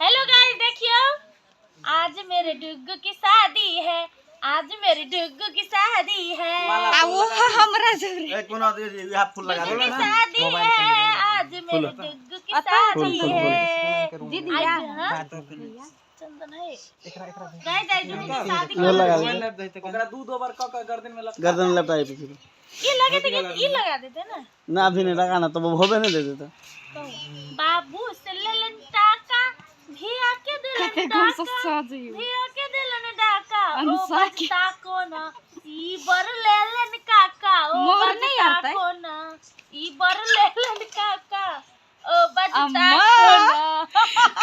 Hello guys, देखियो आज मेरे डुग्गू की शादी है, आज मेरे डुग्गू की शादी है। आ वो हमरा जरूरी। एक कोना दे, इहा फूल लगा डुग्गू दे। की शादी है, आज मेरे डुग्गू की शादी है। दीदी। आज या। हाँ? चंदन है गाइस, आज डुग्गू की शादी वो लगा दे। ओकरा दू दो बार क के गर्दन में लटका। गर्दन में लपटाई पीछे। ये लगे थे कि ये लगा देते ना। ना, अभी नहीं लगाना तो वो होबे नहीं दे देता। बाबू से लेलन टाका, भिया के दिलन डाका, भिया के दिलन डाका, ओ अनुसार के- बजता कोना ई बर लेलन काका, ओ मोर नहीं बजता आता है। कोना ई बर लेलन काका, ओ बजता अम्मा। कोना।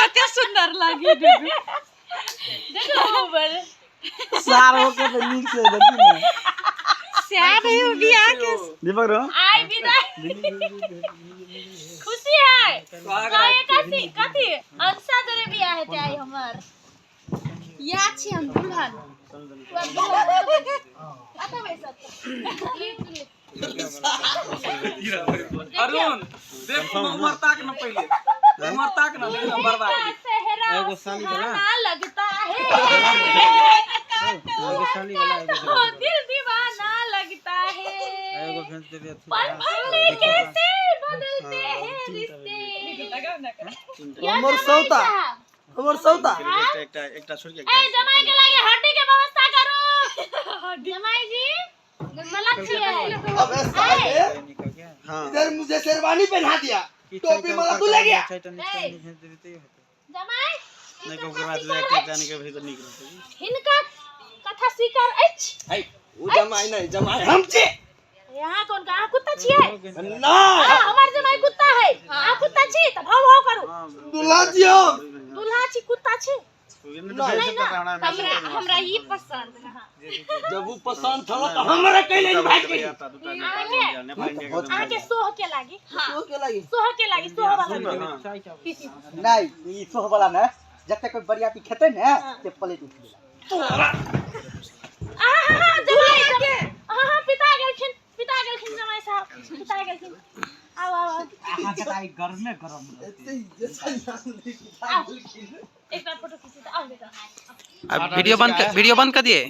कते सुंदर लागी डुगू। देखो ऊपर। सार होके तो नीक से देखी ना। स्याह है बियाह के। दीपक रो। आई विदाई खुशी है। सुहाग। कहे कथी कथी अंशा जरे बियाह हेतै आई हमर। या छी हम दुल्हन। अतः बैसत। अरुण देख, उमर ताक न, पहिले उमर ताक न, लेकिन बर्बाद। का सेहरा सुहाना लगता है, तो दिल दीवाना लगता है। पल भर में कैसे बदलते हैं रिश्ते। हमर सौता, हमर सौता। एकटा एकटा एकटा छोड़ के। ए जमाई के लागे हड्डी के व्यवस्था करू। जमाई जी मलक छियै। अबे साले, हां। इधर मुझे शेरवानी पहना दिया, टोपी मला तू ले गया। ए, जमाई। नहीं, ओकरा बाद एकटा जाने के भीतर नीक रहतै। हिनका कथा स्वीकार अछि? है उ जमाई नहीं, जमाई हम छी। यहाँ कोन का, अहाँ कुत्ता छियै? ना। हाँ, हमार जमाई कुत्ता है। अहाँ कुत्ता छी तऽ भाव भाव करू। दूल्हा जी हम। दूल्हा छी, कुत्ता छी। नहीं ना। हमरा हमरा ई पसंद है। जब उ पसंद छल त हमरा कैले नहीं भाग गेली? अहाँके सोह के लागी। तो के लागी। सोह के लागी, सोह वाला। नहीं, ई सोह वाला ने जते कोई बरियाती खेते ने ते प्लेट उठ गेला। आहा हा, जमाई के हाँ हाँ, पिता गेलखिन, पिता गेलखिन, जमाई साहब पिता गेलखिन। आउ आउ आउ। अहाँ के आई गरमे गरम रहते। आउ, एक बार फोटो खींची तऽ आउ बेटा। अब वीडियो बंद कर, वीडियो बंद कर दिए।